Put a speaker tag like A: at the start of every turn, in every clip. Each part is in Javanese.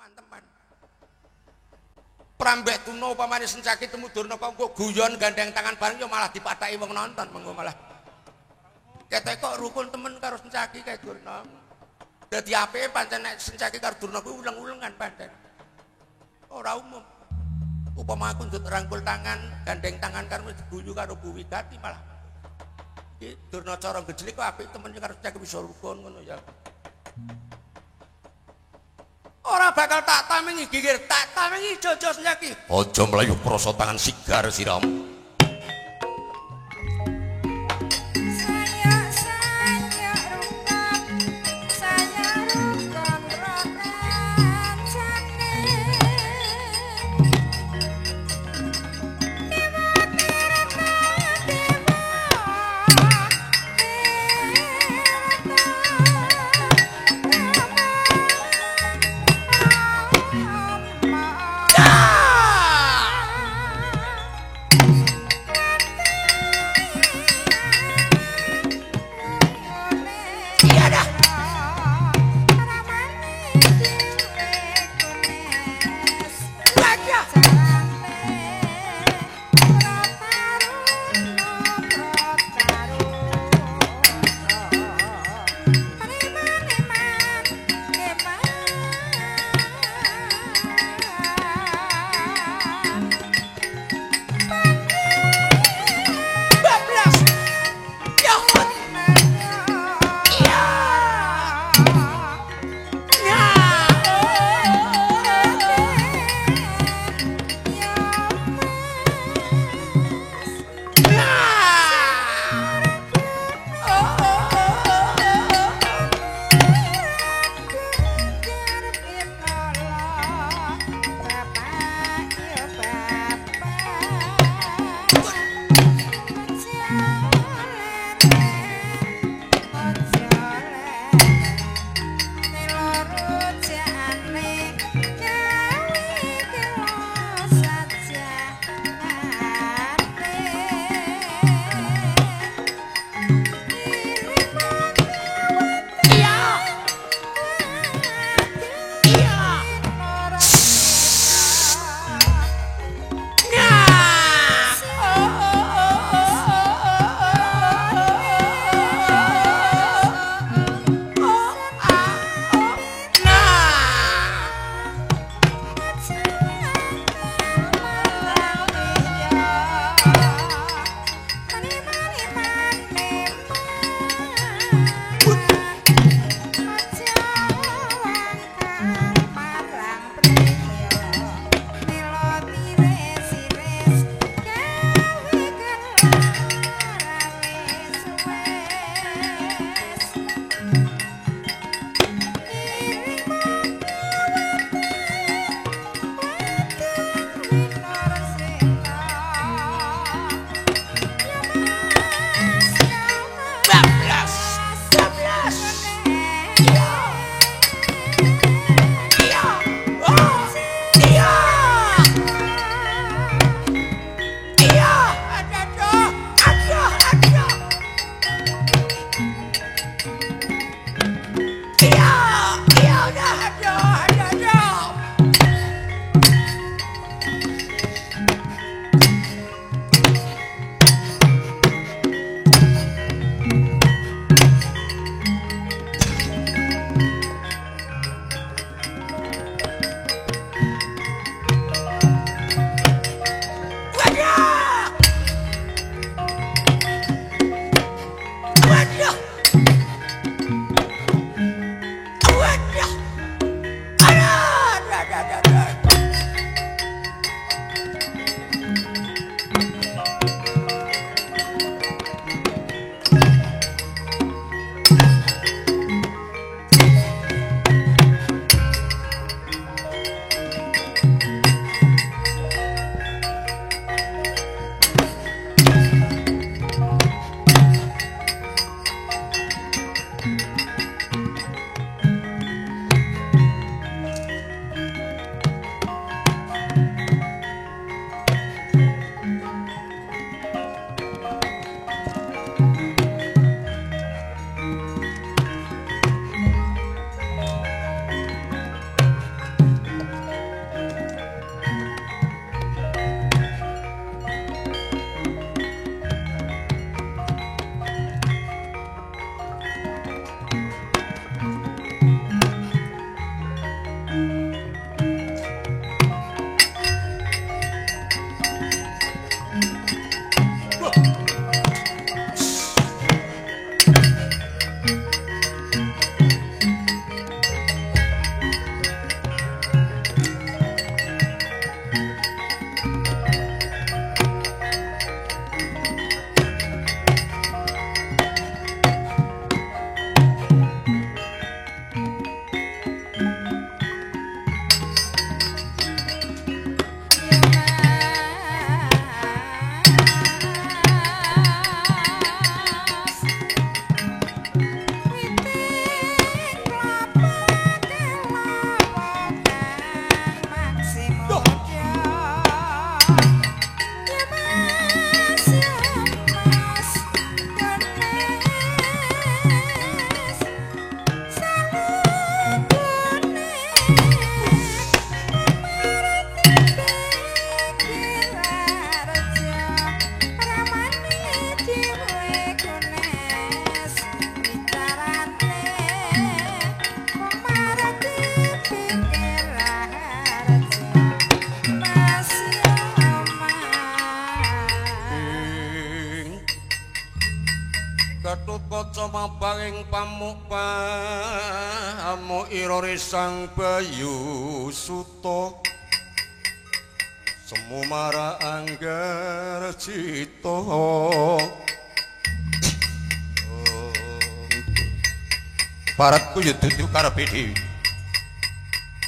A: Teman-teman. Prambek tuna upamane Sencaki temu Durna kok guyon gandeng tangan bareng ya malah dipathaki wong nonton mengko malah. Ketek kok rukun temen karo Sencaki kae Durna. Dadi apike pancen nek Sencaki karo Durna kuwi uleng-ulengan pancen. Ora umum. Upama aku ndut rangkul tangan, gandeng tangan karo wis diguyu karo Bu Wigati malah. Iki Durna cara gejlik kok apik temen karo Sencaki bisa rukun ngono ya. Ora bakal tak tamengi gigir, tak tamengi jojo Sencaki. Aja mlayu krasa tangan sigar siram. Gatotkaca mabang ing pamuk pamuk irore Sang Bayu Suta semu mara anggar cita. Paratku ya dudu karepe dhewe.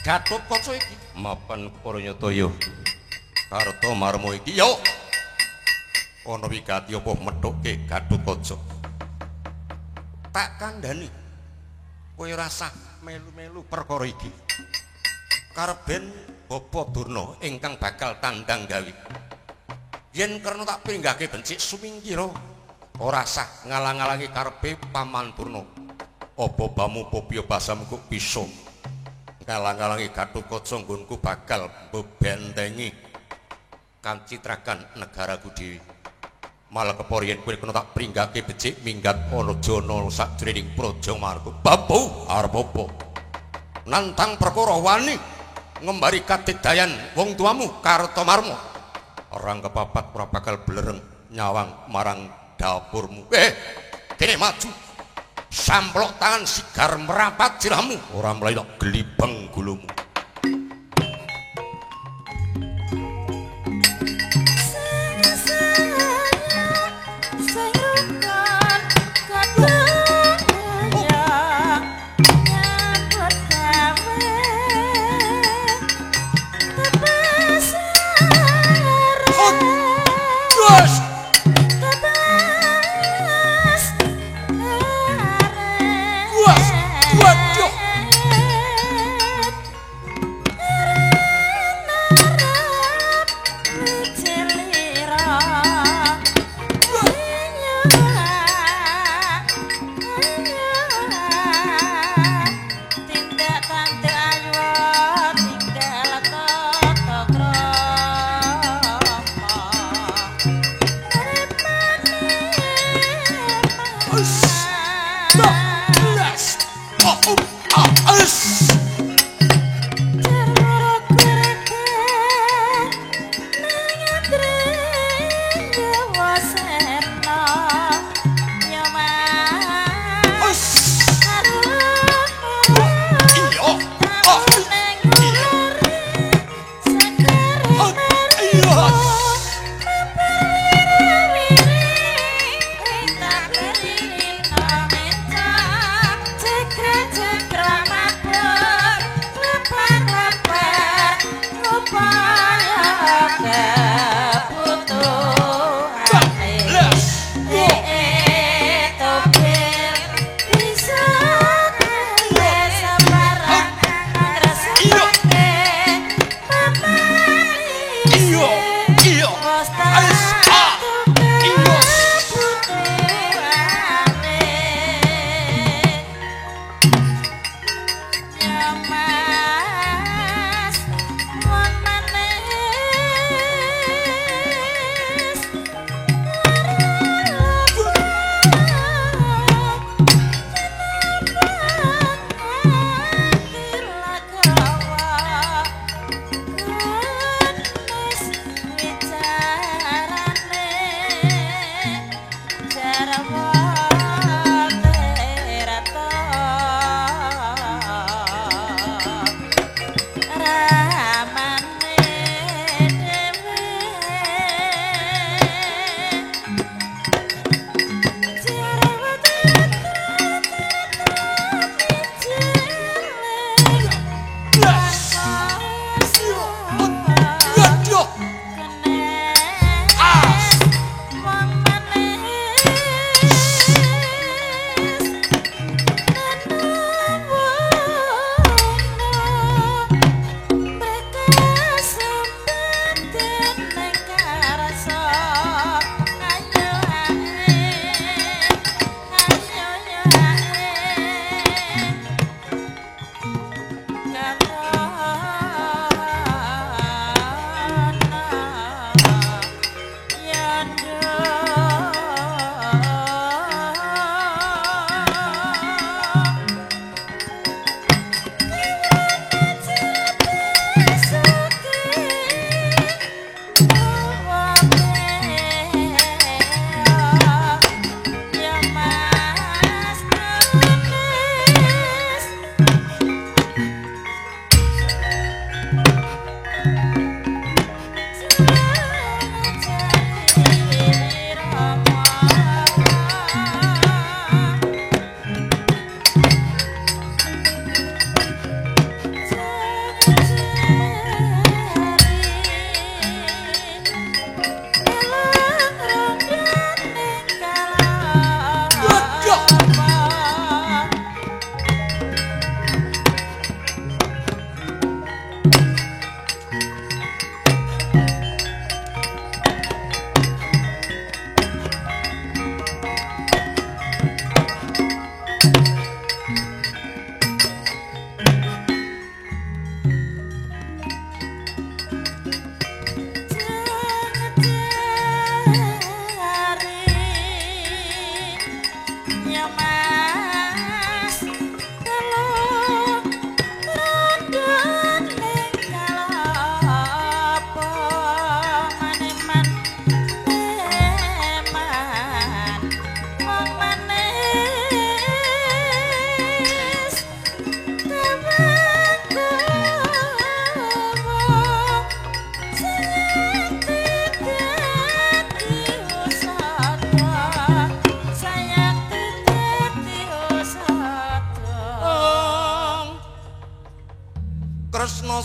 A: Gatotkaca iki mapan para nyata ya Kartomarma iki yo ana wigati apa methuke Gatotkaca. Tak kandhani kowe rasah melu-melu perkara iki. Karben Bapa Durna ingkang bakal tandang gawe. Yen karena tak pinggahke bencik sumingkira ora sah ngalang-alangi karepe Paman Durna. Apa bamu popyo basamu kok bisa ngalang-alangi Gatotkaca nggonku bakal mbebentengi kancitrakan negaraku dhewe. Malah kepor yen kowe kena tak pringgake becik minggat ana jana sakjroning praja marku. Babu arep apa? Nantang perkara wani ngembari katedayan wong tuamu Kartomarma. Orang kepapat ora bakal blereng nyawang marang dapurmu. Kene maju. Samplok tangan sigar merapat sirahmu, ora mlayu glibeng gulumu.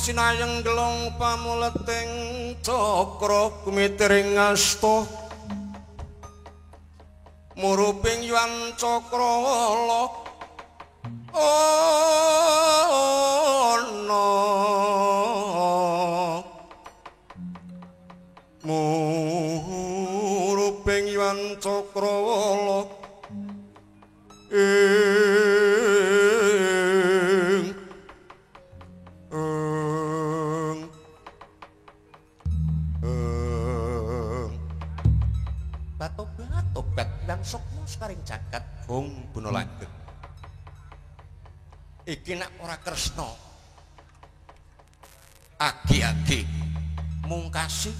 A: sinayeng gelung pamuleting cakra gumitiring asta muruping yuan cakrawala ana muruping yuan cakrawala ing batobat lan sukma sekaring jagat gong guna langgeng. Iki nek ora Kresna agi-agi mungkasi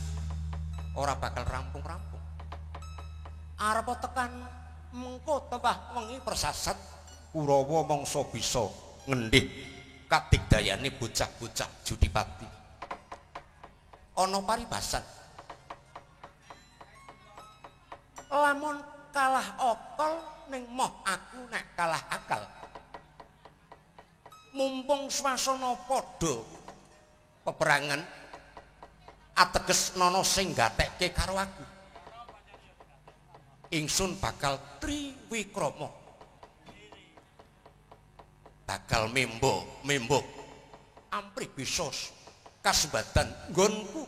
A: ora bakal rampung-rampung. Arep tekan mengko tebah wengi persasat Kurawa mangsa bisa ngendih kadigdayane bocah-bocah Judipati. Ana paribasan lamun kalah okol ning moh aku nek kalah akal. Mumpung swasana padha peperangan ateges nono sing gatekke karo aku. Ingsun bakal triwikrama. Bakal membo-membo amprih bisa kasembatan nggonku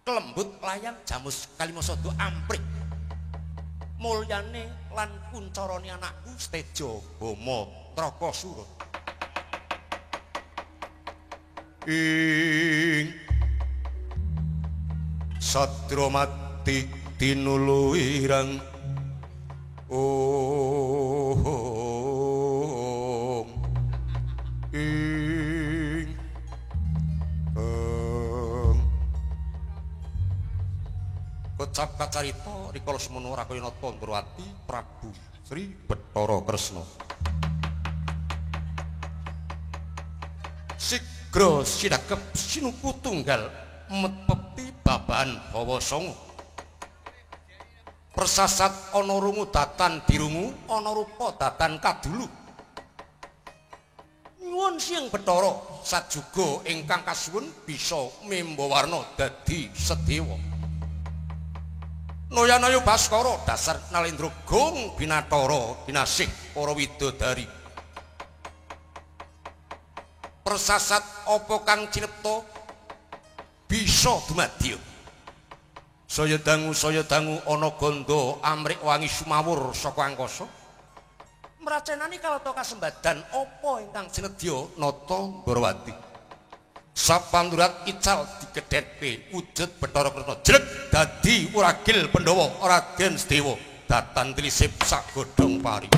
A: klembut layang jamus kalimasada amprih mulyane lan kuncarane anakku Seteja Bama Trakasura. Ing sadra mati tinuluirang om ing eng kecap kacarita rikala semono Rakaya Nata Ndrawati Prabu Sri Bathara Kresna sigra sinakep sinuku tunggal metpeti babahan hawa sanga. Persasat ana rungu datan dirungu ana rupa datan kadulu. Nyuwun siang Bathara sajuga ingkang kasuwun bisa memba warna dadi sedewa. Noyanaya Baskara dasar Nalendra gong binatara kinasih para widodari. Persasat apa kang cinepta bisa dumadya. Saya dangu ana gandha amrik wangi sumawur saka angkasa. Mracenani kalata kasembadan apa ingkang sinedya Nata Ndrawati. Sapandurat ical digedhetke wujud Bathara Kresna jreg dadi wuragil Pandhawa Raden Sedewa datan tlisip sagodhong pari.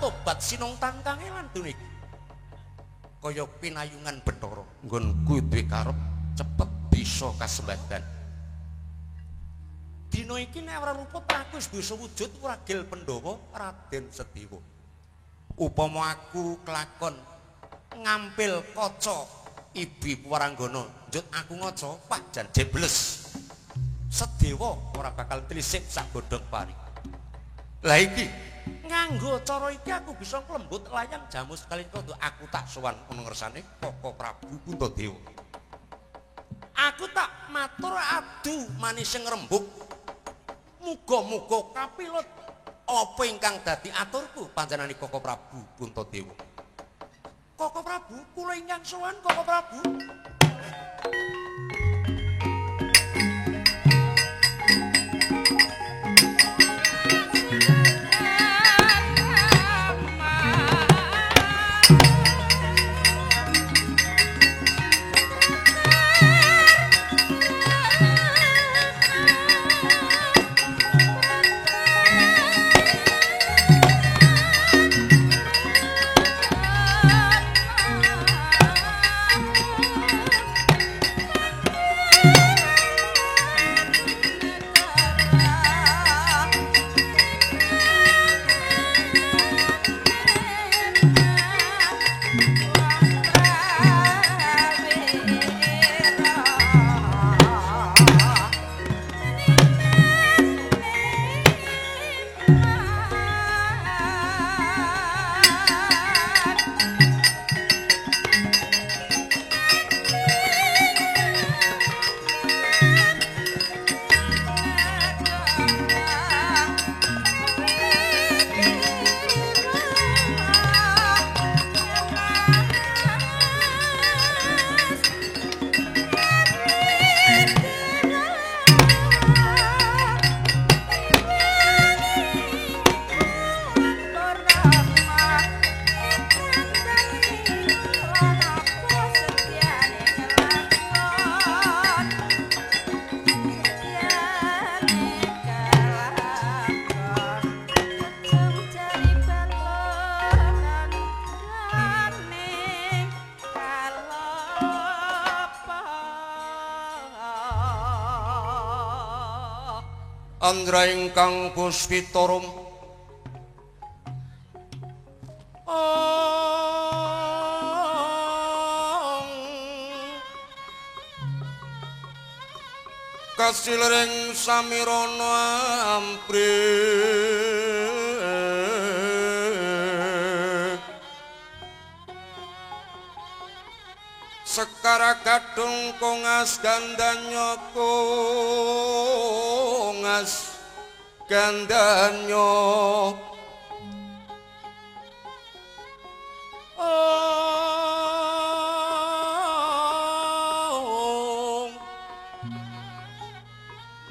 A: Tobat sinong tangkange lan duniki kaya pinayungan Bathara nggonku duwe karep cepet bisa kasembadan. Dina iki nek ora luput aku wis bisa wujud wuragil Pandhawa Raden Sedewa. Upama aku kelakon ngampil kaca Ibi Waranggana njut aku ngaca wah jan jebles. Sedewa ora bakal tlisik sak godhong pari. Lah iki nganggo cara iki aku bisa nglembut layang jamus kalengka aku tak sowan ana ngersane Koko Prabu Puntadewa. Aku tak matur adu manis ngrembug. Muga-muga kapilut apa ingkang dadi aturku panjenengane Koko Prabu Puntadewa. Koko Prabu kula ingkang sowan Koko Prabu. Andra ingkang puspitarum kasilering samirana amprih Sekara gadung kongas gandanya kongas gandanya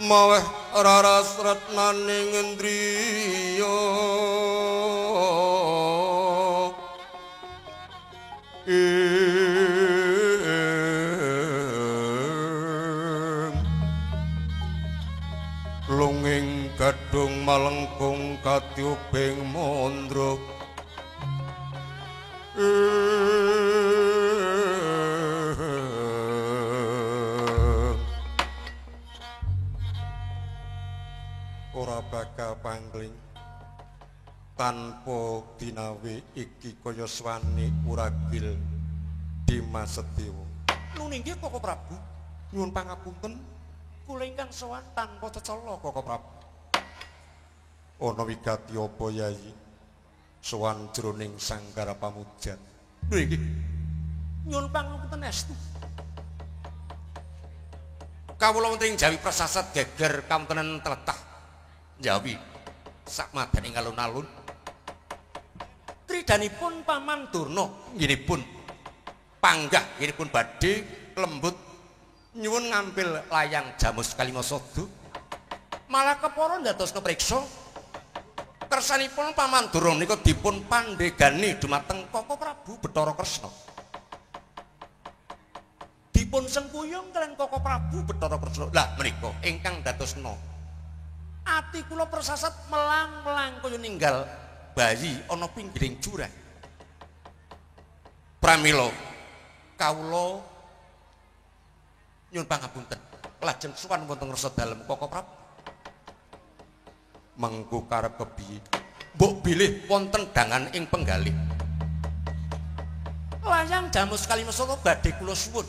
A: maweh raras retnaning indriya lunging gadung malengkung katyubing mondro ora bakal pangling tanpa dinawe iki kaya swane uragil Dimas Sedewa. Nun inggih Koko Prabu, nyuwun pangapunten kula ingkang sowan tanpa cecala Koko Prabu. Ana wigati apa Yayi? Sowan jroning sanggar pamujan. Lho inggih. Nyuwun pangapunten estu. Kawula wonten ing Jawi prasasat geger kawontenan tletah Jawi sakmadaning alun-alun. Tridanipun Paman Durna nggihipun panggah nggihipun badhe lembut nyuwun ngampil layang Jamus Kalimasada. Malah kepara ndados kepriksa kersanipun Paman Durna menika dipun pandhegani dumateng Koko Prabu Bathara Kresna. Dipun sengkuyung kaliyan Koko Prabu Bathara Kresna. Lah menika ingkang dadosna ati kula persasat melang-melang kaya ninggal bayi ana pinggiring jurang. Pramila kawula nyuwun pangapunten lajeng sowan wonten ngrasa dalem Koko Prabu. Mengko karep kepiye? Mbok bilih wonten dangan ing penggalih. Layang Jamus Kalimasada badhe kula suwun.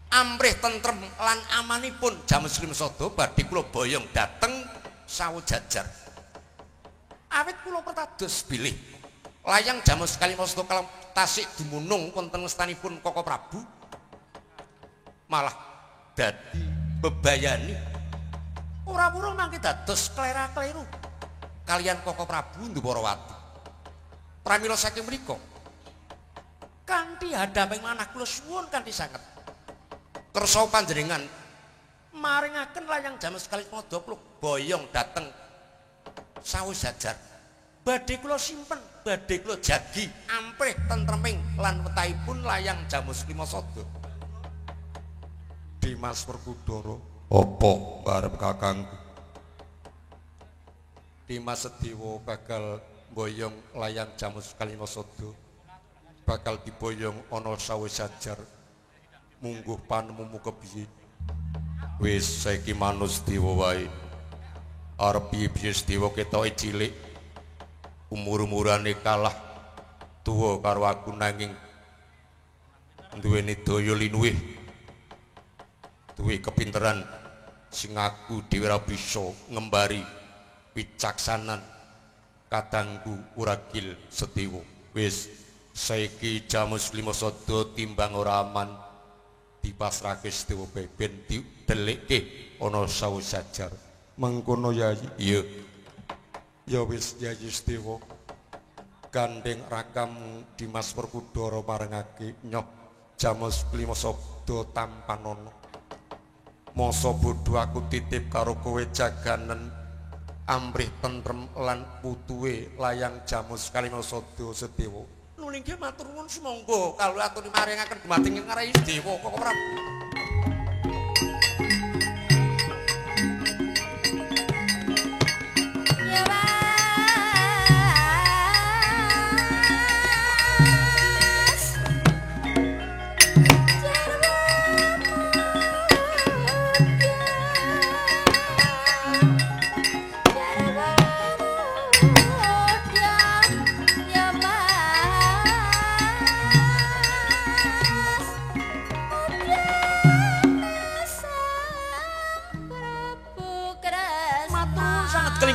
A: Amrih tentrem lan amanipun Jamus Kalimasada badhe kula boyong dhateng sawo jajar. Awit kula pertados bilih layang Jamus Kalimasada tasik dumunung wonten ngestanipun Koko Prabu malah dadi bebayani ora wurung mangke dados klera-kleru kaliyan Koko Prabu Ndwarawati. Pramila saking mriku kanthi hadaping manah kula suwun kanthi sanget kersa panjenengan maringaken layang Jamus Kalimasada kula boyong dhateng sawo jajar. Badhe kula simpen, badhe kula jagi amprih tentreming lan wetahipun layang Jamus Kalimasada. Dimas Werkudara, apa arep kakangku? Dimas Sedewa bakal mboyong layang Jamus Kalimasada, bakal diboyong ana sawo jajar. Mungguh panemumu kepiye? Wis saiki manus dewa wae. Arep piye-piye Sedewa ketoke cilik. Umur-umurane kalah tuwa karo aku nanging duweni daya linuwih. Duwe kepinteran sing aku dhewe ora bisa ngembari wicaksanan kadangku Uragil Sedewa. Wis saiki Jamus Kalimasada timbang ora aman dipasrahke Sedewa bae ben didelikke ana sawo jajar. Mengkono Yayi? Iya. Ya wis Yayi Sedewa, gandeng rakamu Dimas Werkudara marengake nyoh Jamus Kalimasada tampanana. Masa bodho aku titip karo kowe jaganen amrih tentrem lan putuwe layang Jamus Kalimasada Sedewa. Nuli nggih matur nuwun sumangga kawula aturi maringaken dumateng Ing Sedewa Koko Prabu.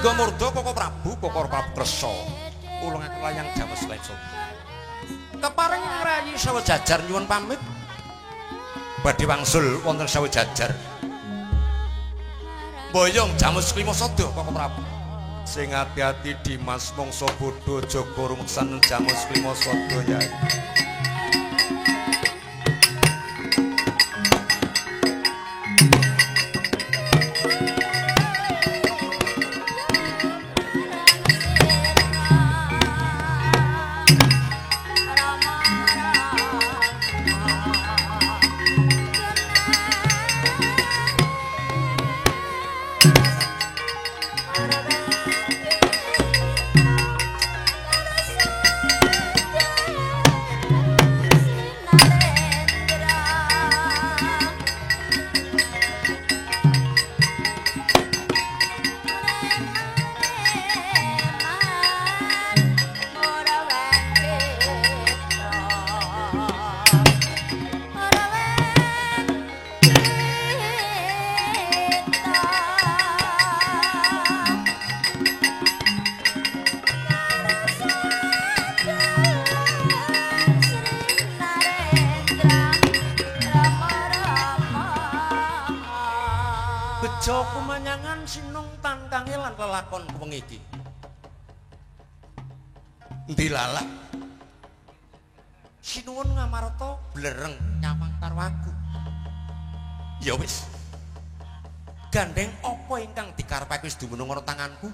A: Lingga murda Koko Prabu, Koko Prabu Kresna. Ulungaken layang Jamus Lenso. Kepareng ngrayi Sawojajar nyuwun pamit. Badhe wangsul wonten Sawojajar. Boyong Jamus Klimasada Koko Prabu. Sing ati-ati Dimas mangsa bodho jaga rumeksan Jamus Klimasada Yai. Bejo kumanyangan sinung tantange lan lelakon wengi iki. Ndilalah. Sinuwun Ngamarta blereng nyawang karo aku. Ya wis. Gandeng apa ingkang dikarepake wis dumunung ana tanganku?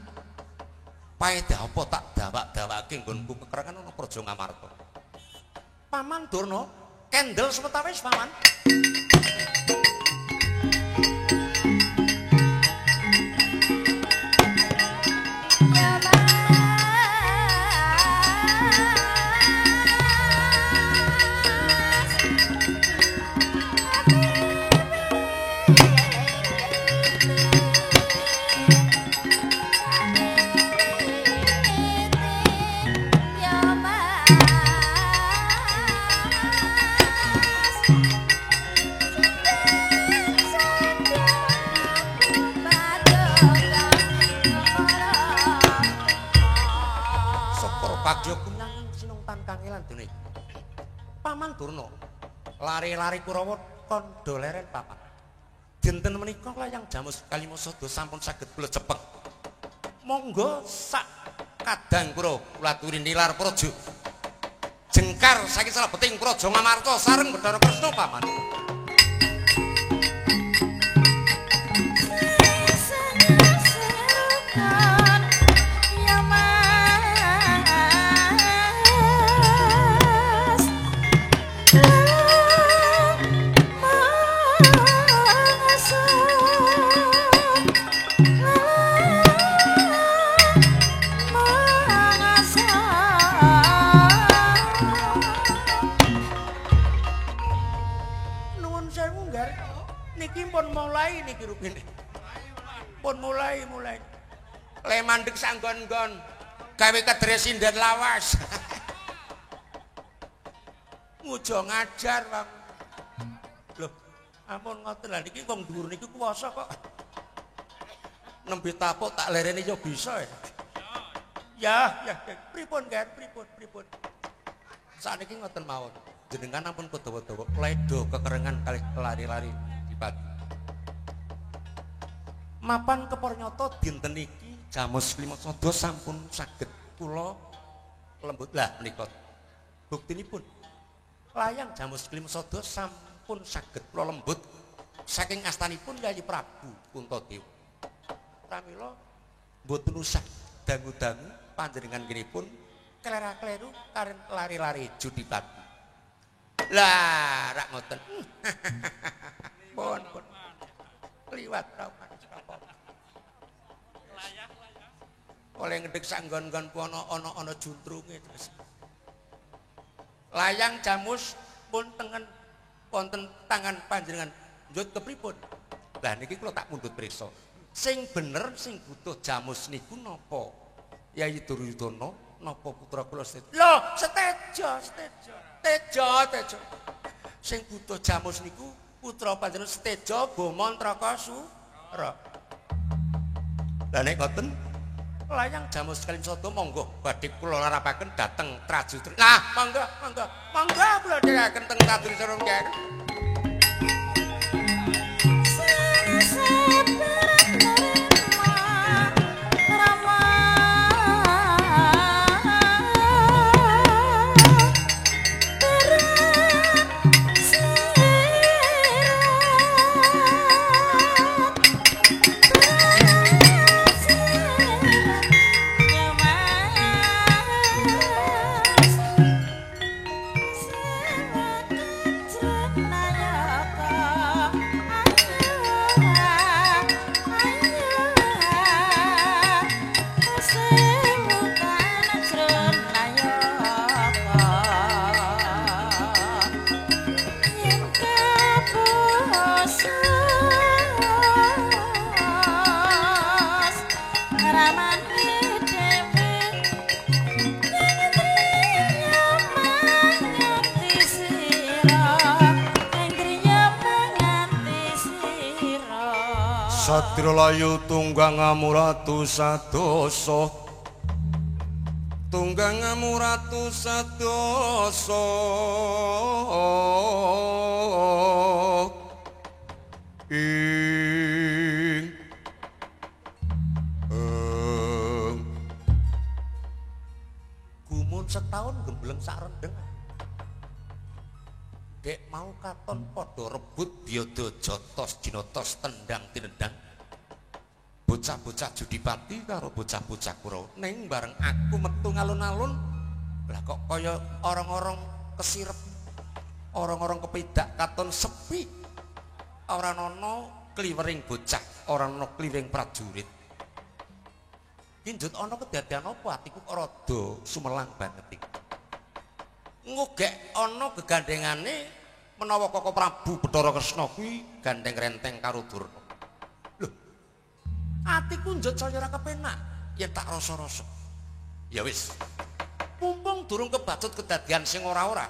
A: Paedah apa tak dawak-dawake nggonku kekerengan ana Praja Ngamarta. Paman Durna, kendel sawetawis paman. Paman Durna, lari-lari Kurawa kandha leren papan. Dinten menika layang Jamus Kalimasada sampun saged kula cepeng. Monggo sak kadang kula aturi nilar praja. Jengkar saking salebeting Praja Ngamarta sareng Bathara Kresna paman. Niki rupine. Pun mulai. Le mandek sanggon-nggon gawe kedre sinden lawas. Ngujo ngajar, Bang. Loh, ampun ngoten lha niki wong dhuwur niki kuwasa kok. Nembe tapuk tak lerene ya bisa ya. Ya, ya, pripun, Ger? Pripun? Sakniki ngoten mawon. Jenengan ampun kedawa-dawa kledo kekerengan kalih lari-lari dipati. Mapan kepornyata dinten iki Jamus Klimasada sampun saged kula lembut lah menika. Buktinipun layang Jamus Klimasada sampun saged kula lembut saking astanipun Yayi Prabu Puntadewa. Pramila mboten usah dangu-dangu panjenengan kinipun klera-kleru karen lari-lari judi pati. Lah rak ngoten. Pun pun kliwat ra. Oleh ngedek sanggon-nggon ana ana ana juntrunge terus. Layang Jamus pun tengen wonten tangan panjenengan njut kepripun? Lah niki kula tak mundhut priksa. Sing bener sing butuh Jamus niku napa? Yayi Duryudana napa putra kula Setejo? Lho, Setejo, Setejo. Tejo, Tejo. Sing butuh Jamus niku putra panjenengan Setejo Boman Trakasura. Lah nek ngoten Layang Jamus Kalingsada monggo badhe kula larapaken dhateng Traju. Nah, monggo monggo. Monggo kula dherekaken teng Traju Nger. Satria layu tunggang amuratu sadoso, tunggang amuratu sadoso. Ing gumun setahun gembleng sak rendeng. Dek mau katon padha rebut biada jotos jinotos tendang tinendang. Bocah-bocah Judipati karo bocah-bocah Kurawa ning bareng aku metu ngalun-alun, lah kok kaya orang-orang kesirep, orang-orang kepedak katon sepi. Ora ana kliwering bocah, ora ana kliwering prajurit. Kinjut ana kedadian apa atiku kok rada sumelang banget iki. Ngogek ana gegandengane menawa Koko Prabu Bathara Kresna kuwi gandeng renteng karo Durna. Lho, atiku njut saya ora kepenak yen tak rasa-rasa. Ya wis, mumpung durung kebacut kedadian sing ora-ora,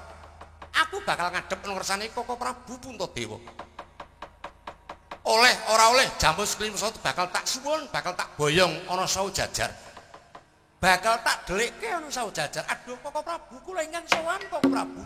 A: aku bakal ngadhep nang ngersane Koko Prabu Puntadewa. Oleh ora oleh Jamus Klimsada bakal tak suwun, bakal tak boyong ana sawu jajar. Bakal tak dhelikke ana sawu jajar. Aduh Koko Prabu, kula ingkang sowan Koko Prabu.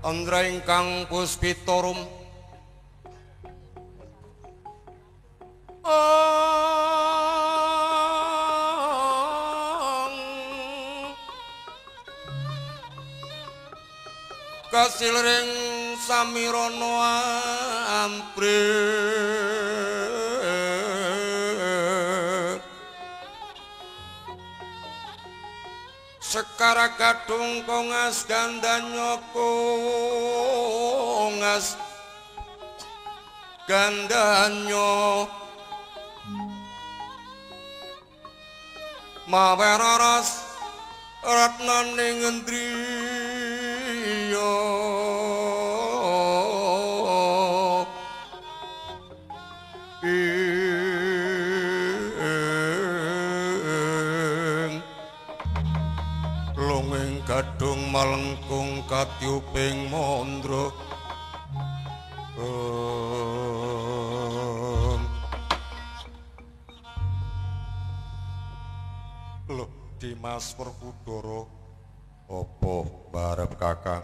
A: Andra ingkang puspitorum kasilring samirana amprih Sekara gadung kongas gandanya kongas gandanya maweraras ratnaning ndriya ing gadung malengkung katyuping mandra
B: Dimas Werkudara. Apa barep Kakang?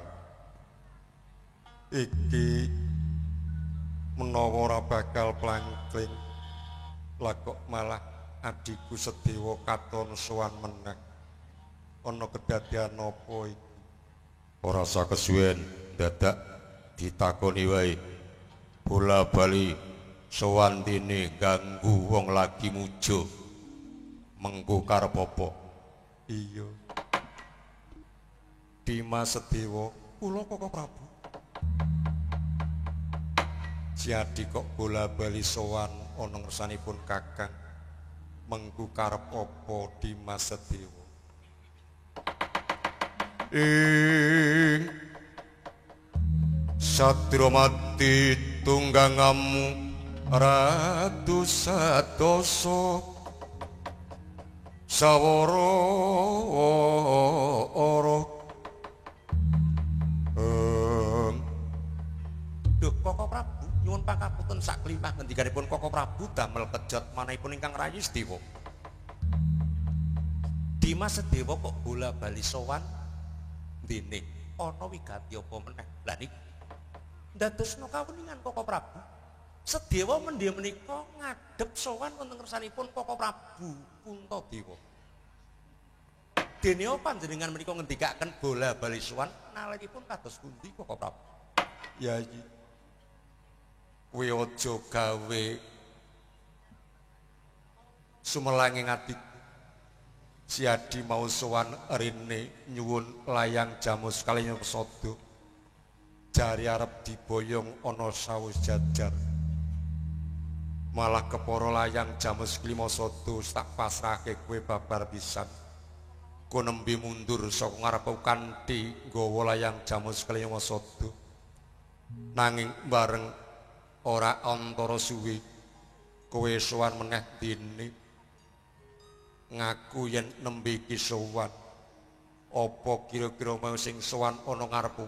B: Iki menawa ora bakal plangkling, lah kok malah adhiku Sedewa katon sowan meneh. Ana kedadian apa iki?
A: Ora usah kesuwen, dadak ditakoni wae. Bola bali sowan dene ganggu wong lagi mujo. Mengko karep apa?
B: Iya. Dimas Sedewa, kula Koko Prabu. Jadi kok bola bali sowan ana ngersanipun Kakang. Mengku karep apa Dimas Sedewa?
A: Ing Satramati tunggangamu Ratu Satoso sawara ora.
B: Duh Koko Prabu, nyuwun pangapunten saklimah ngendikanipun Koko Prabu damel kejot manahipun ingkang rayi Sedewa. Dimas Sedewa kok bola bali sowan dene ana wigati apa meneh? Lah niku ndadosna kawuningan Koko Prabu. Sedewa mendhe menika ngadhep sowan wonten ngersanipun Koko Prabu Puntadewa. Dene panjenengan menika ngendikaken bola bali sowan nalikipun kados pundi Koko Prabu?
A: Yayi, kowe aja gawe sumelange atiku. Si Adi mau sowan rene nyuwun layang jamus kaliyan sada. Jari arep diboyong ana sawus jajar. Malah kepara layang jamus klima sada tak pasrahke kowe babar pisan. Kowe nembe mundur saka ngarepku kanthi nggawa layang jamus klima sada. Nanging bareng ora antara suwe kowe sowan meneh dene ngaku yen nembe iki sowan. Apa kira-kira mau sing sowan ana ngarepku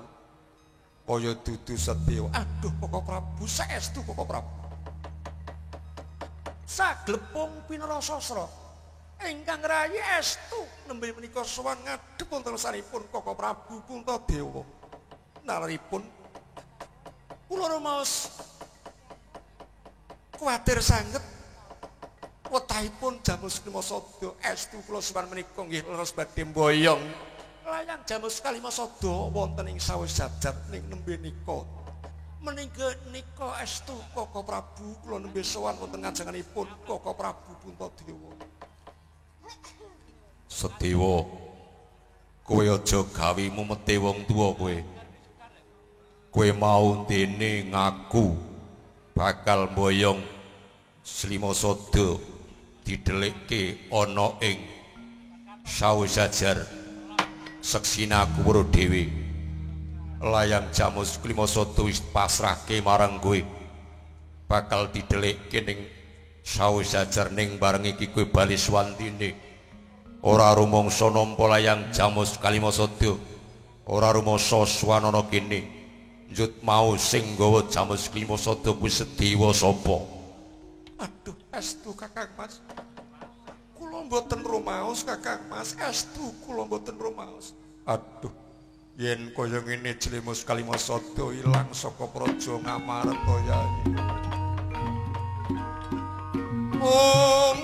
A: kaya dudu Sedewa?
B: Aduh Koko Prabu, saestu Koko Prabu. Saglepung pinarasasra ingkang rayi estu nembe menika sowan ngadhep wonten ngarsanipun Koko Prabu Puntadewa. Nalaripun kula rumaos kuwatir sanget wetahipun jamus kalima sada. Estu kula sowan menika nggih leres badhe mboyong layang jamus kalima sada wonten ing sawus jajat ning nembe nika. Menika nika estu Koko Prabu kula nembe sowan wonten ngajenganipun Koko Prabu Puntadewa.
A: Sedewa, kowe aja gawe mumete wong tuwa kowe. Kowe mau dene ngaku bakal mboyong slima sada didhelikke ana ing sawusajar. Seksina aku weruh dhewe. Layang jamus klima sada wis pasrahke marang kowe. Bakal didhelikke ning sawusajar ning bareng iki kowe bali swantine. Ora rumangsa nampa layang jamus kalima sada, ora rumangsa swanana kene. Njut mau sing nggawa jamus klima sada kuwi Sedewa sapa?
B: Aduh estu Kakang Mas. Kula mboten rumaos Kakang Mas, estu kula mboten rumaos.
A: Aduh, yen kaya ngene jlemus kalima sada ilang saka praja Ngamarta Yayi.
B: Om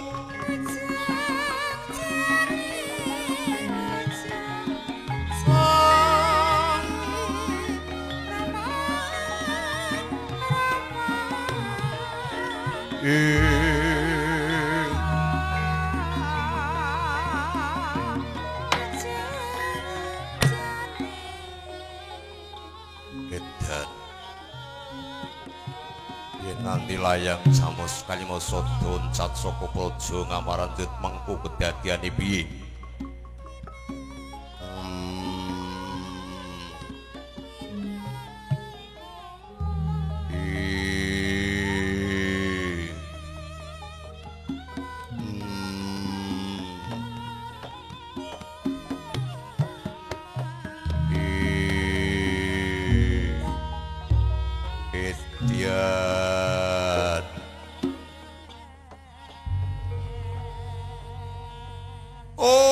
A: Edan yen nganti layang jamus kalima sada oncat saka praja Ngamarandut mengko kedadiane piye?
B: Oh.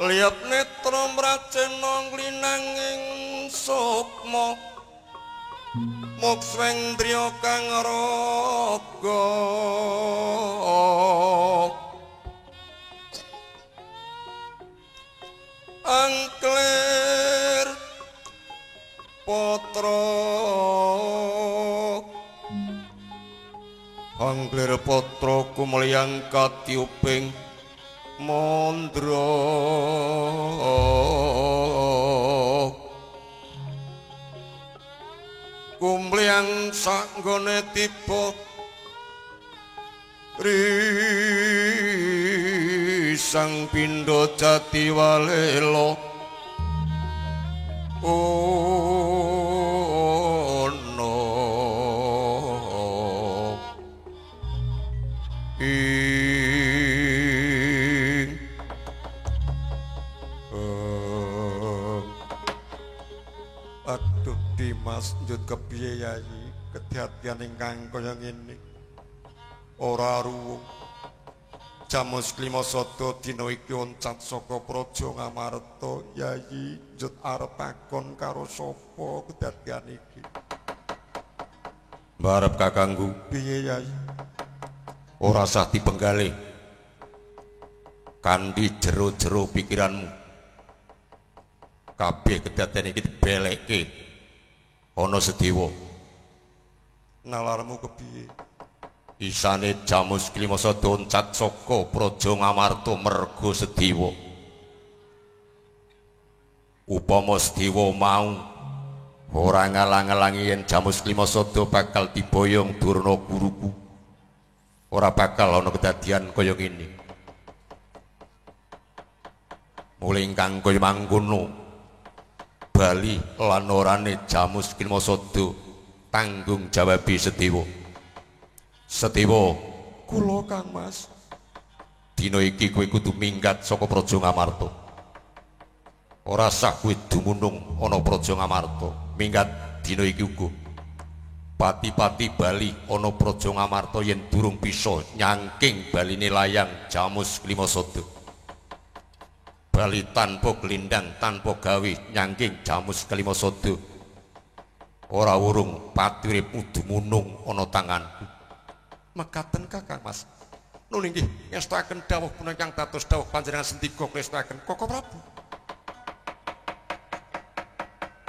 B: Liap netra mracena nglinanging sukma mokswendriya kang raga angklir patra angklir patra kumliyang katiuping mandra kumliyang sanggone tiba risang pindha jati walela ana ing aduh Dimas njut kepiye Yayi kedatian ingkang kaya ngene ora ruwung. Jamus klima sada dina iki oncat saka praja Ngamarta. Yayi njut arep takon karo sapa kedatian iki?
A: Mbarep kakangku.
B: Piye Yayi?
A: Ora sah dipenggalih kanthi jero-jero pikiranmu. Kabeh kedatian iki dibelekke ana Sedewa.
B: Nalarmu kepiye?
A: Isane Jamus Klimasada oncat saka praja Ngamarta merga Sedewa. Upama Sedewa mau ora ngalang-alangi yen Jamus Klimasada bakal diboyong Durna guruku, ora bakal ana kedadian kaya ngene. Mula ingkang kaya mangkono bali lan orane Jamus Klimasada tanggung jawabi Sedewa. Sedewa,
B: kula Kang Mas,
A: dina iki kowe kudu minggat saka praja Ngamarta. Ora sah kowe dumunung ana praja Ngamarta. Minggat dina iki uga. Pati-pati bali ana praja Ngamarta yen durung bisa nyangking baline layang Jamus Klimasada. Bali tanpa glindang, tanpa gawe nyangking Jamus Klimasada. Ora wurung pati uripmu dumunung ana tanganku.
B: Mekaten Kakang Mas. Nun inggih ngestakaken dawuh punika ingkang dados dawuh panjenengan sendika ngestakaken Koko Prabu.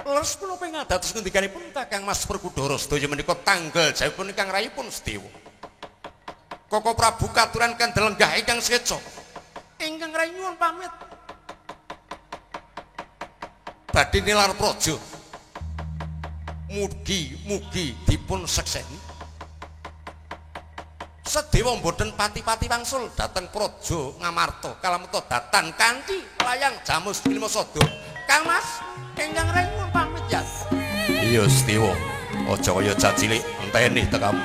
A: Leres punapa ing dados ngendikanipun Kakang Mas Werkudara sedaya menika tanggal jawabipun ingkang rayipun Sedewa. Koko Prabu katuran kendel lenggah ingkang sekeca.
B: Ingkang rayi nyuwun pamit.
A: Badhe nilar praja. Mugi-mugi dipun sekseni. Sedewa mboten pati-pati wangsul dhateng praja Ngamarta kalameta datan kanthi layang Jamus Klimasada.
B: Kang Mas, ingkang rayi nyuwun pamit ya.
A: Iya Sedewa, aja kaya cacilik enteni tekamu.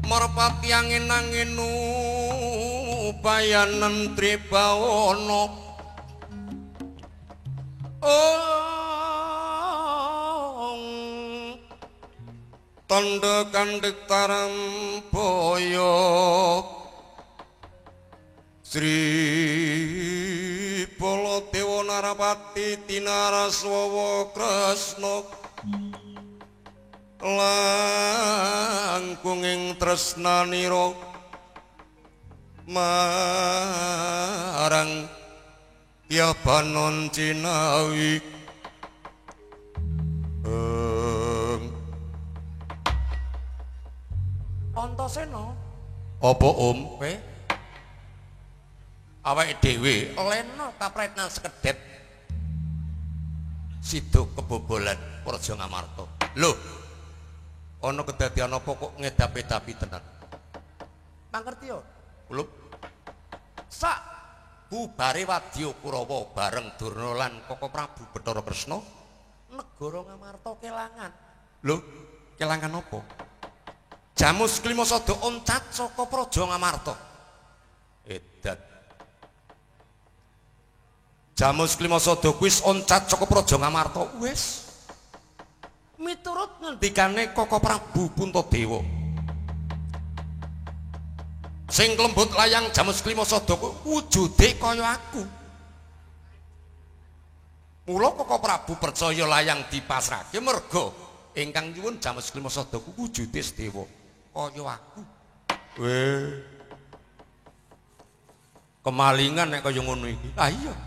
A: Merpati angin-angin upayanen tribawana Ong tandha kandhek tarambaya Sri Baladewa Narapati Tinaraswawa Kresna langkung ing tresnanira marang Yabanon Cinawi. Antasena apa Om? Kowe awake dhewe lena kapretnan sekedhep sida kebobolan Praja Ngamarta. Lho, ana kedadian apa kok ngedapi-dapi tenan? Mangerti ya? Lho. Sak bubare wadya Kurawa bareng Durna lan Koko Prabu Bathara Kresna, negara Ngamarta kelangan. Lho, kelangan apa? Jamus Klimasada oncat saka Praja Ngamarta. Edan. Jamus Klimasada kuwi oncat saka Praja Ngamarta. Wis. Miturut ngendikane Koko Prabu Puntadewa. Sing klembut layang Jamus Klimasada wujude kaya aku. Mula Koko Prabu percaya layang dipasrahke merga ingkang nyuwun Jamus Klimasada wujude sedewa kaya aku. Weh. Kemalingan nek kaya ngono iki. Ah iya.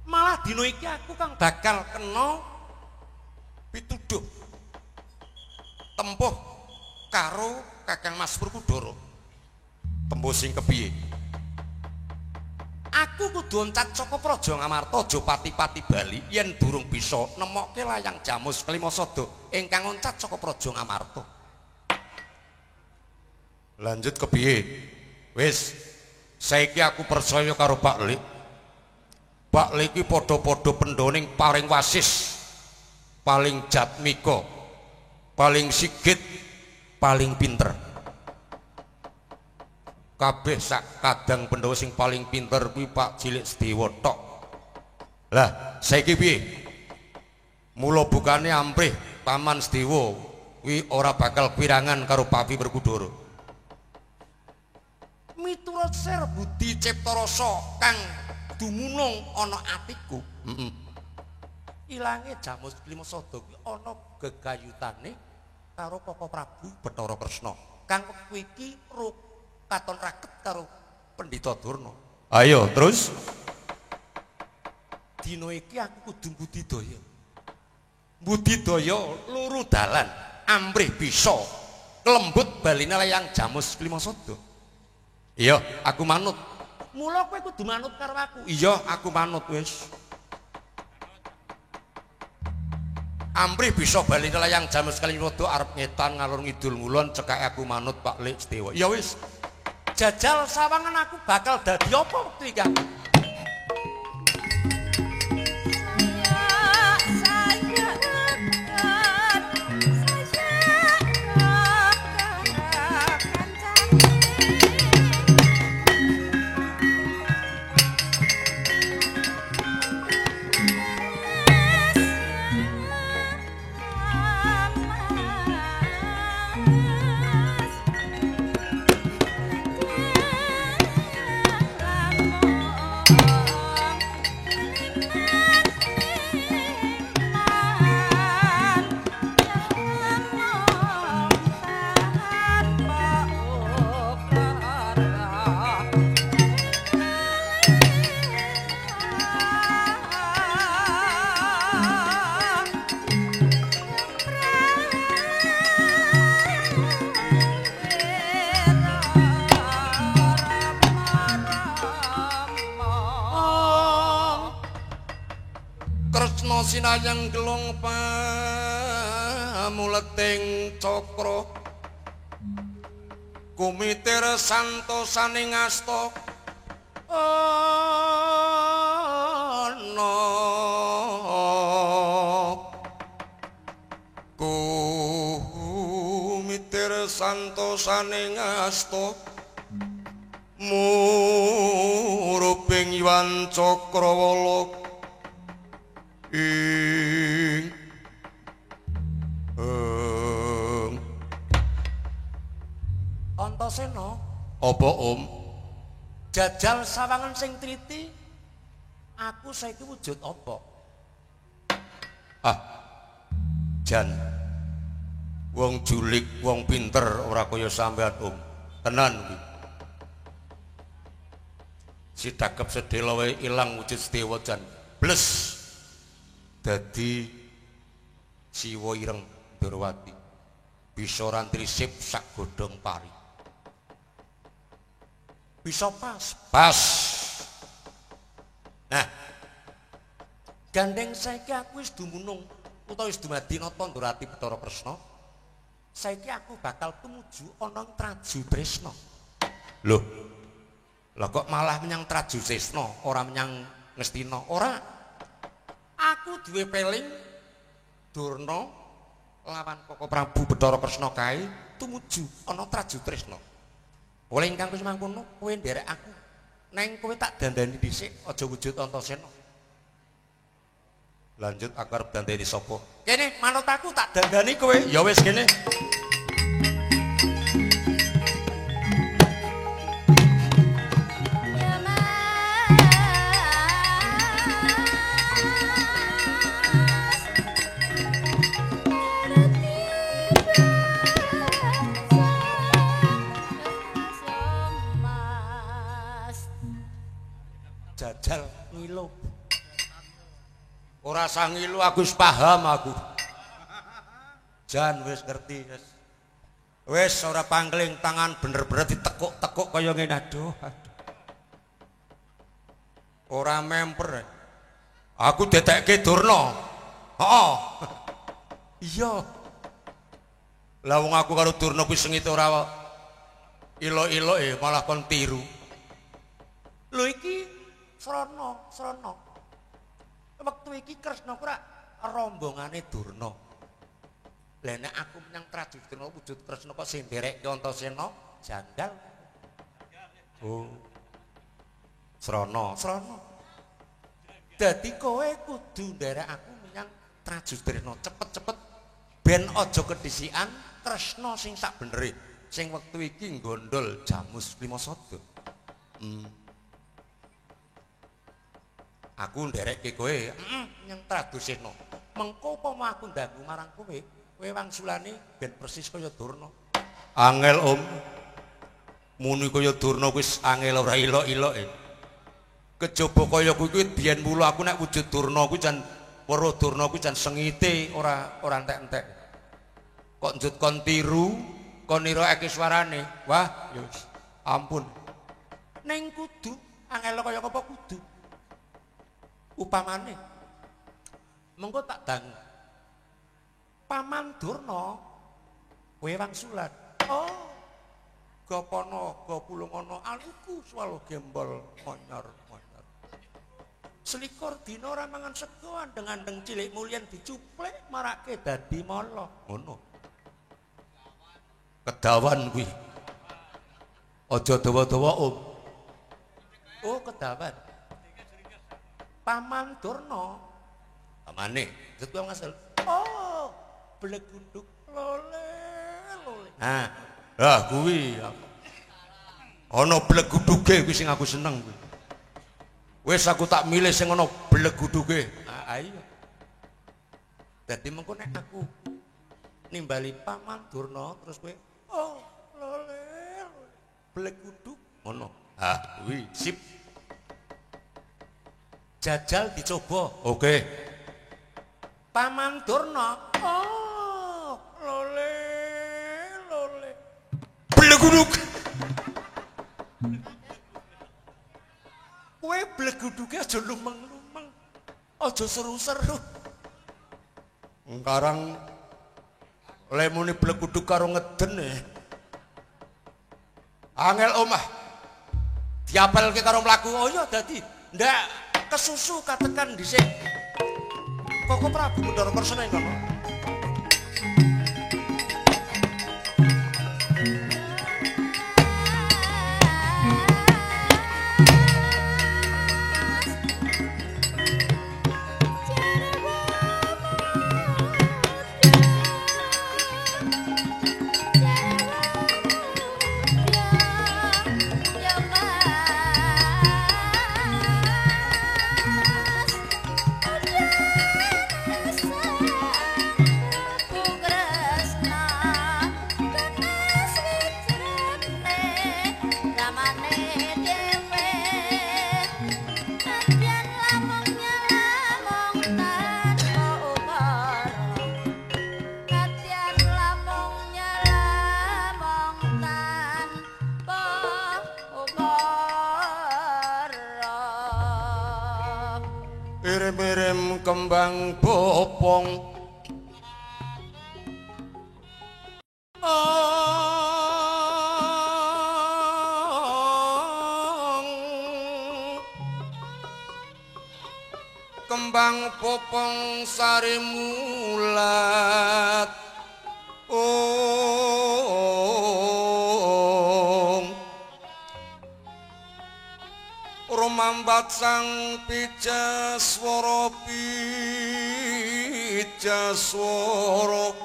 A: Malah dina iki aku kang bakal kena pituduh tempuh karo Kakang Mas Werkudara. Tempuh sing kepiye? Aku kudu oncat saka Praja Ngamarta aja pati-pati bali yen durung bisa nemokke layang Jamus Klimasada ingkang oncat saka Praja Ngamarta. Lanjut kepiye? Wis, saiki aku percaya karo Pak Lik. Pak Lik iki padha-padha pendhoning paling wasis, paling jatmika, paling sigit, paling pinter. Kabeh sak kadang Pandhawa sing paling pinter kuwi Pak Cilik Sedewa tok. Lah, saiki piye? Mula bukane amprih Paman Sedewa kuwi ora bakal pirangan karo Papi Werkudara. Miturut ser budi cipta rasa kang dumunung ana atiku. Heeh. Ilange Jamus Klimasada kuwi ana gegayutane karo Koko Prabu Bathara Kresna. Kang wektu iki katon raket karo Pendhita Durna. Ayo terus. Dina iki aku kudu budidaya. Budidaya luru dalan amrih bisa klembut baline layang Jamus Klimasada. Iya, aku manut. Mula kowe kudu manut karo aku. Iya, aku manut wis. Amrih bisa baline layang Jamus Klimasada arep ngetan ngalor ngidul ngulon cekake aku manut Pak Lik Sedewa. Ya wis. Jajal sawangan aku bakal dadi apa wektu iki aku. Sinayang gelung pamuleting cakra kumitir santosaning asta ana kumitir santosaning asta murubing yuwan cakrawala. Ing eng Antasena, apa Om? Jajal sawangan sing triti, aku saiki wujud apa? Ah, jan wong julik, wong pinter ora kaya sampean Om. Tenan kuwi. Si dakep sedhela wae ilang wujud sedewa jan bles. Dadi siwa ireng Ndorowati. Bisa rantrisip sak godhong pari. Bisa pas. Pas. Nah, gandeng saiki aku wis dumunung utawa wis dumadi nata Ndorowati Bathara Kresna. Saiki aku bakal tumuju ana ing Traju Tresna. Loh. Lah kok malah menyang Traju Tresna, ora menyang Ngastina? Ora. Aku duwe peling Durna lawan Koko Prabu Bathara Kresna kae tumuju ana Traju Tresna. Oleh ingkang wis mangkono kowe nderek aku. Neng kowe tak dandani dhisik, aja wujud Antasena. Lanjut aku arep dandani sapa? Kene manut aku tak dandani kowe. Ya wis kene. Jajal ngilu. Ora usah ngilu, aku wis paham aku. Jan wis ngerti wis. Wis ora pangling tangan bener-bener ditekuk-tekuk kaya ngene aduh. Aduh. Ora memper. Aku detekke Durna. Heeh. Iya. Lah wong aku karo Durna kuwi sengit ora ilo-ilo malah kon tiru. Lho iki Srana, srana. Wektu iki Kresna ku rak rombongane Durna. Lah nek aku menyang Traju Tresna wujud Kresna kok sing nderekke Antasena janggal. Oh. Srana, srana. Dadi kowe kudu nderek aku menyang Traju Tresna cepet-cepet ben aja kedhisikan Kresna sing sak benere sing wektu iki nggondol Jamus Klimasada. Aku nderekke kowe nyang Traju Sena. Mengko upama aku ndanggu marang kowe, kowe wangsulane ben persis kaya Durna. Angel Om. Muni kaya Durna wis angel ora ilok-iloke. Kejaba kaya kuwi kuwi biyen mula aku nek wujud Durna kuwi jan weruh Durna kuwi jan sengite ora ora entek-entek. Kok njut kon tiru, kon nirokake suarane. Wah, ya wis. Ampun. Ning kudu angel kaya apa kudu. Upamane mengko tak dangu Paman Durna kowe wangsulan. Oh, gapana gapulungana aluku swalo gembol monyor-monyor. Selikur dina ora mangan sego andeng-andeng cilik mulyan dicuplek marake dadi mala. Ngono. Kedawan kuwi. Aja dawa-dawa Om. Oh, kedawan. Paman Durna. Pamane, njut kuwi ngasel. Oh, blegunduk lole lole. Nah, lah kuwi ana bleguduge kuwi sing aku seneng kuwi. Wis aku tak milih sing ana bleguduge. Ah iya. Dadi mengko nek aku nimbali Paman Durna terus kowe oh lole lole bleguduk ngono. Ah, kuwi sip. Jajal dicoba. Oke. Paman Durna. Oh, lole lole. Bleguduk. Kowe bleguduke aja lumeng-lumeng. Aja seru-seru. Ngkarang lemune bleguduk karo ngeden e. Angel omah. Diapelke karo mlaku. Oh iya dadi ndak kesusu katekan dhisik. Koko Prabu Bathara Kresna ing kono. Irim-irim kembang bopong kembang bopong sari mulat rumambat sang pijaswara pijaswara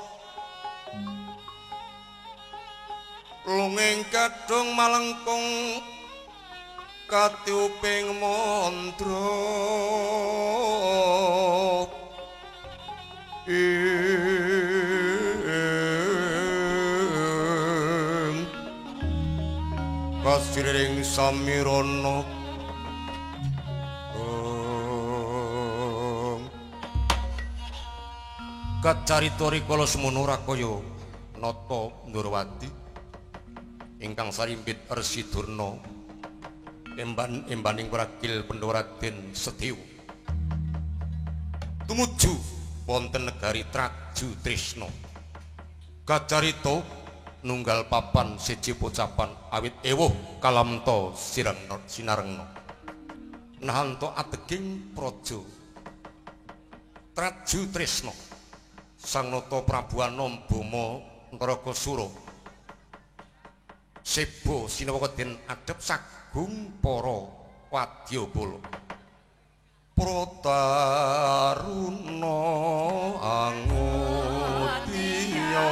A: lunging kadung malengkung katiuping mandra ing kasiring samirana. Kacarita rikala semono rakaya Nata Ndorowati ingkang sarimbit Resi Durna emban embaning ragil Pandhawa Raden Sedewa tumuju wonten negari Traju Trisna. Kacarita nunggal papan siji pocapan awit ewuh kalamta sinarengna nahanta ateging praja Traju Trisna. Sang Nata Prabu Anom Bama Ntarakasura seba sinawaka den adhep sagung para wadyabala. Prataruna angudya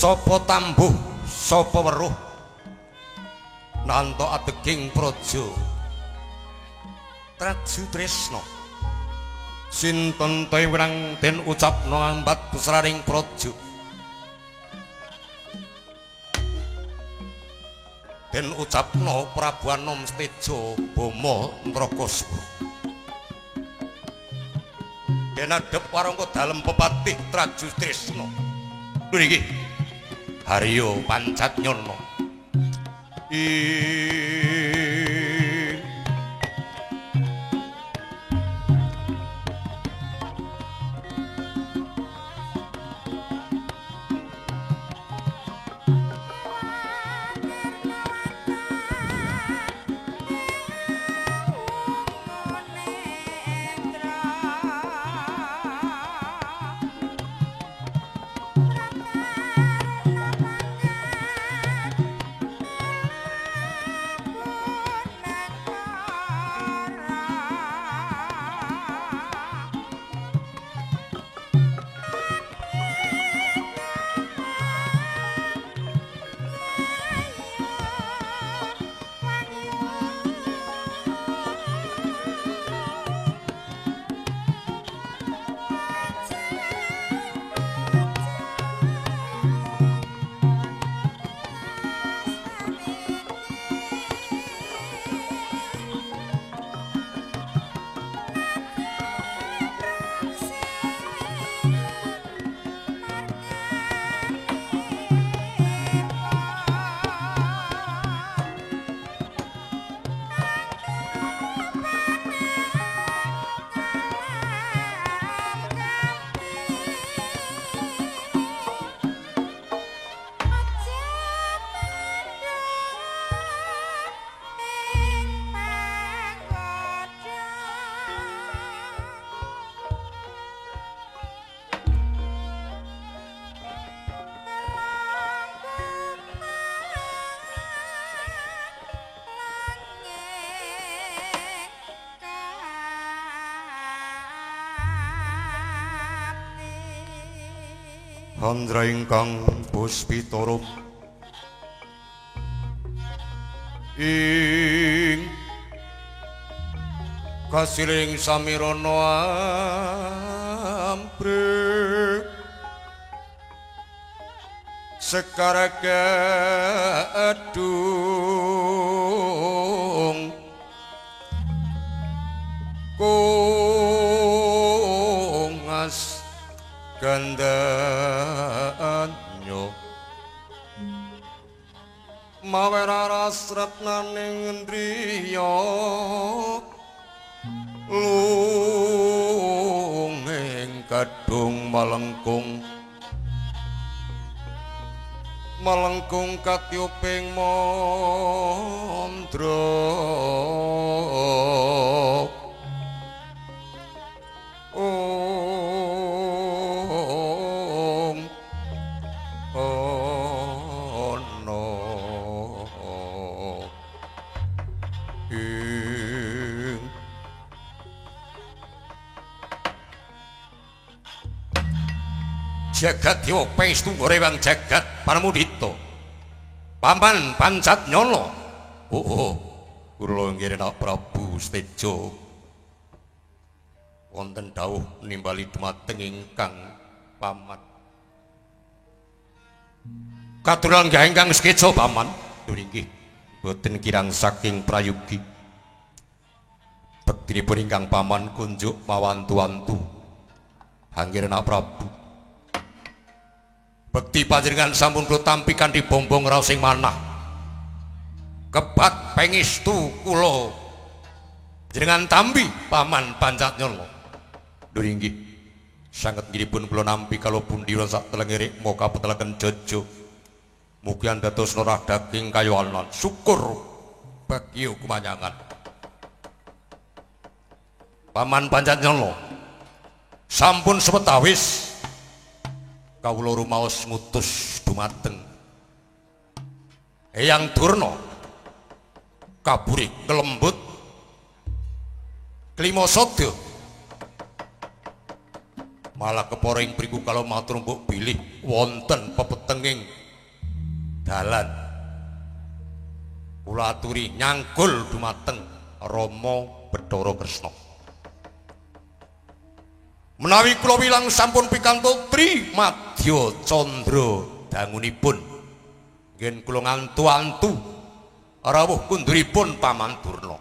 A: sapa tambuh sapa weruh nanto adeging praja Traju Trisna sinten ta ingkang den ucapna ambat pusraning praja den ucapna Prabu Anom Seteja Bama Ntarakasura den adhep warangka dalem pepatih Traju Trisna. Lho iki Haryo pancat nyono.
B: Handra ingkang puspita ing kasiling samirana amprih sekar kedung kungas gandanyo mawe raras retnaning ndriya lunging kadung malengkung malengkung katyuping mandra ong ana ing
A: Jagat Dewa Pestu Rewang Jagat Paramudita Paman Pancat Nyala.
B: Oh, oh. Kula nggih Prabu Seteja wonten dawuh nimbali dumateng ingkang paman.
A: Katuran ingkang sekeca paman.
B: Inggih boten kirang saking prayogi. Bektinipun ingkang paman kunjuk mawantu-wantu. Hanggirana Prabu.
A: Bekti panjenengan sampun kula tampi kanthi bombong raos ing manah. Kebat pangestu kula jenengan tampi Paman Pancat Nyala.
B: Lho inggih sanget nggihipun kula nampi kalau pundi sak telenge rikma kapetelaken jojo. Mugi andados norah daging kayonan
A: syukur bagyo kumanyangan. Paman Pancat Nyala sampun sawetawis
B: kawula rumaos ngutus dumateng Eyang Durna
A: kaburi kelembut Klimasada
B: malah kepara ing mriku kalau matur mbok bilih wonten pepetenging dalan
A: kula aturi nyangkul dumateng Rama Bathara Kresna. Menawi kula wilang sampun pikantuk tri madya candra dangunipun ngen kula ngantu-antu rawuh kunduripun Paman Durna.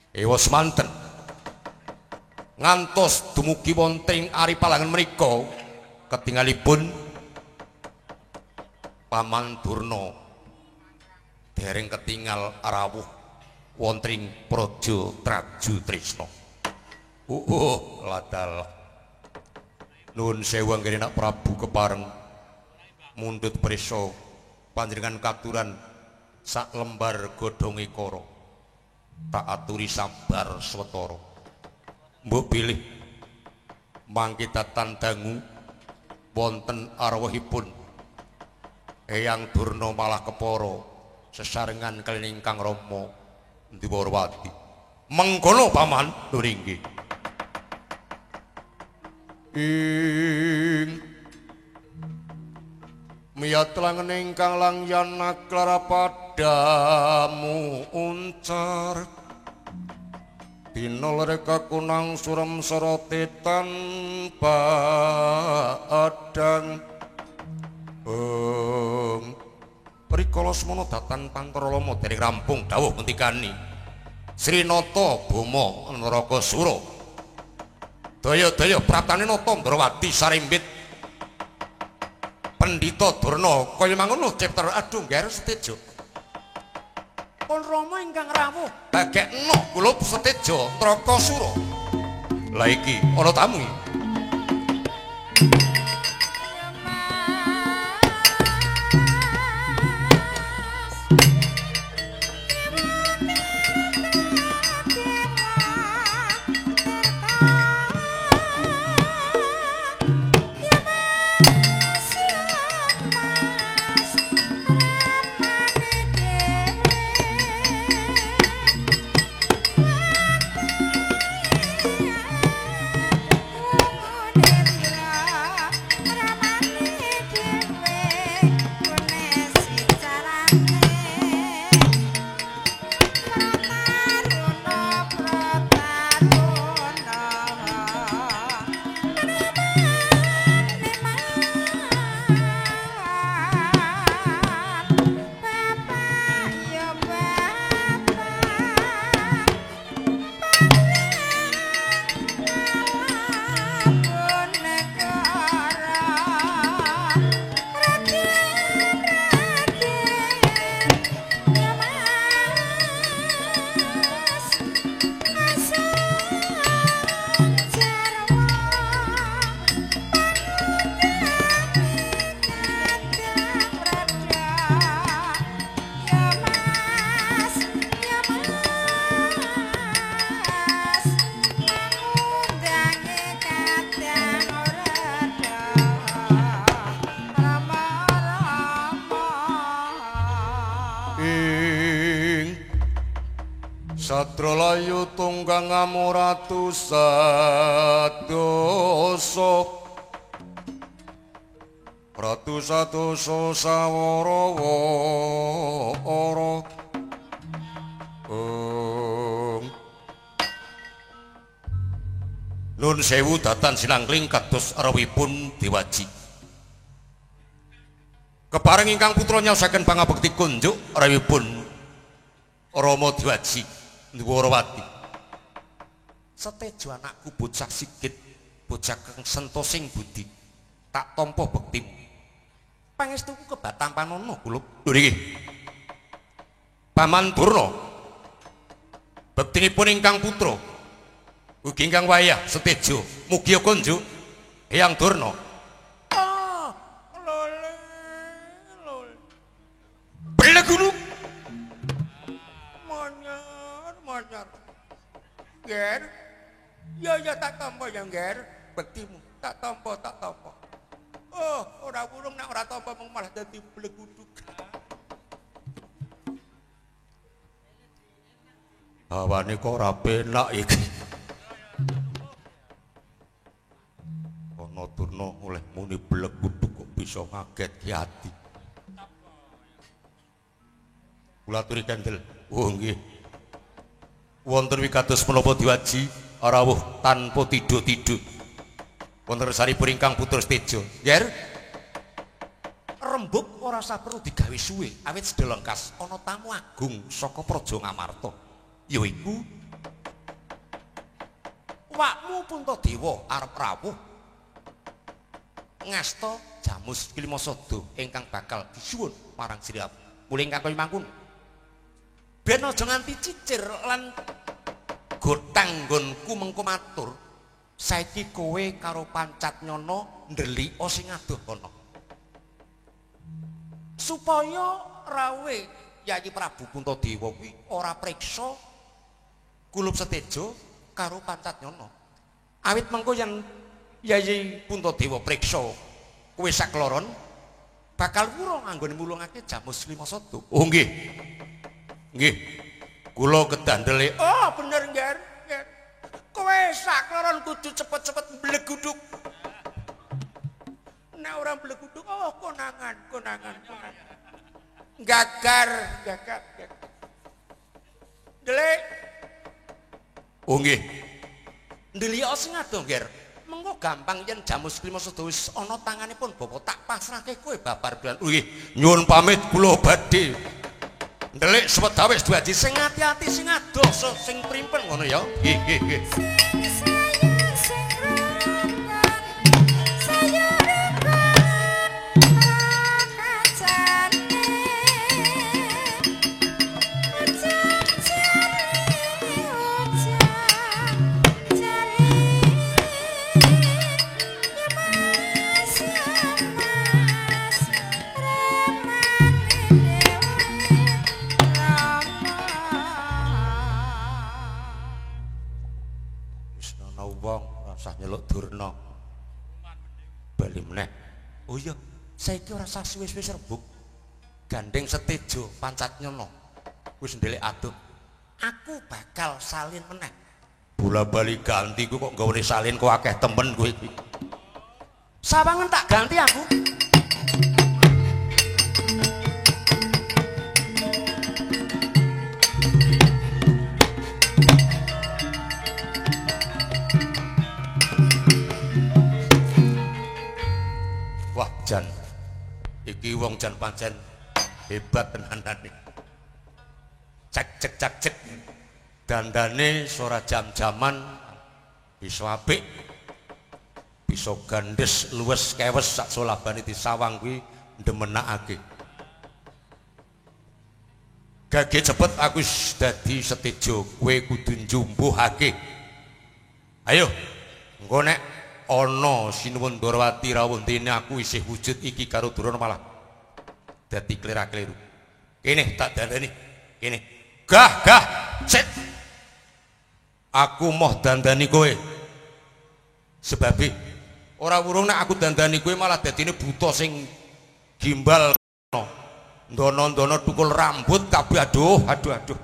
A: Ewa semanten ngantos dumugi wonten ing ari palangan menika ketingalipun Paman Durna dereng ketingal rawuh wonten ing Praja Traju Trisna.
B: Ladal nuwun sewu anggene nak Prabu kepareng mundhut prisa panjenengan katuran sak lembar godhonge kara tak aturi sabar swetara mbok bilih mangke datan dangu wonten arwahipun Eyang Durna malah kepara sesarengan kaliyan ingkang Rama Ndwarawati.
A: Mengkono Paman.
B: Lho inggih. Ing miyat langen ingkang langyan aklara padamu uncar dina lere kakunang surem sorote tanpa adang
A: rikala semono datan Pantara Lama dereng rampung dawuh ngendikani Srinata Boma Narakasura daya-daya praptane nata Ndrawati sarimbit Pendhita Durna kaya mangono cipta aduh ngger Seteja.
C: Pun Rama ingkang rawuh
A: bagekno kula Seteja Narakasura.
B: Lah iki ana tamu iki.
D: Yeah.
A: ratu sadoso ratu sadoso sawara wara. Nun sewu datan sinangkling kados rawuhipun Dewaji. Kepareng ingkang putra nyaosaken pangabekti kunjuk rawuhipun Rama Dewaji Ndwarawati. Setejo anakku bocah sigit, bocah kang sentosing budi. Tak tampa bektimu. Pangestuku kebatampanana kula. Lho niki. Paman Durna. Bektinipun ingkang putra ugi ingkang wayah setejo mugi kunjuk Eyang Durna.
C: Ah, lole lole.
A: Belegulu.
C: Monyar, monyar. Ger. Ya ya tak tampa ya, Ger. Bektimu tak tampa, tak tampa. Oh, ora wurung nek ora tampa mung malah dadi bleguduk.
A: Hawane kok ora penak iki. Ana Durna oleh muni bleguduk kok bisa ngagetke ati. Kula aturi kendel. Oh nggih. Wonten wikados menapa Dewaji rawuh tanpa tido-tido. Wonten resaripun ingkang putra Setejo. Nger. Rembug ora usah perlu digawe suwe, awit sedelengkas ana tamu agung saka Praja Ngamarta. Yaiku wakmu Puntadewa arep rawuh ngasta Jamus Klimasada ingkang bakal disuwun marang Sri Mula ingkang kaya mangkono. Ben aja nganti cicir lan gotang nggonku mengko matur. Saiki kowe karo Pancatnyana ndelika sing adoh kono. Supaya rawe Yayi Prabu Puntadewa kuwi ora priksa kulup Setejo karo Pancatnyana. Awit mengko yen Yayi Puntadewa priksa kowe sakloron bakal wurung anggone mulungake Jamus Klimasada. Oh nggih. Nggih. Kula kedandele.
C: Oh bener, Nger. Kowe sakloron kudu cepet-cepet mbleguduk. Nek ora mbleguduk, oh konangan, konangan, konangan. Gagar, gagar, gagar. Ndelik.
A: Oh nggih.
C: Ndelik sing adoh, Nger. Mengko gampang yen Jamus Klimasada wis ana tanganipun bapa tak pasrahke kowe babar bulan.
A: Nggih, nyuwun pamit kula badhe ndelik sewedawis Dewaji
C: sing ati-ati sing adoh sing primpen
A: ngono ya. Nggih, nggih, nggih. Durna bali meneh.
C: Oh iya, saiki ora usah suwe-suwe rebug. Gandeng Setejo Pancatnyana wis ndelik adoh. Aku bakal salin meneh.
A: Bola bali ganti ku kok nggawene salin kok akeh temen kowe iki.
C: Sawangen tak ganti aku.
A: Wah jan, iki wong jan pancen hebat tenanane. Cek cek cek cek, dandane sora jam-jaman bisa apik, bisa gandes luwes kewes sak solabane disawang kuwi ndemenakake. Gage cepet aku wis dadi Setejo, kowe kudu njumbuhake. Ayo, engko nek ana Sinuwun Ndorowati rawuh dene aku isih wujud iki karo Durna malah dadi klera-kleru. Kene tak dandani. Kene. Gah gah set. Aku moh dandani kowe. Sebabe ora wurung nek aku dandani kowe malah dadine buta sing gimbal kono. Ndono-ndono tukul rambut kabeh aduh aduh aduh.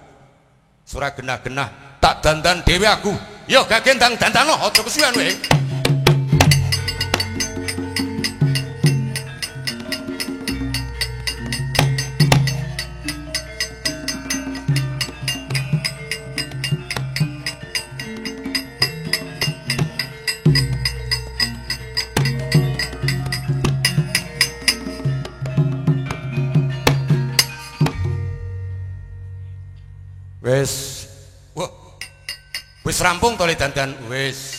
A: Sora genah-genah tak dandan dhewe aku. Yo gage ndang dandano aja kesuwen kowe. Wis. Wah. Wis rampung to le dandan? Wis.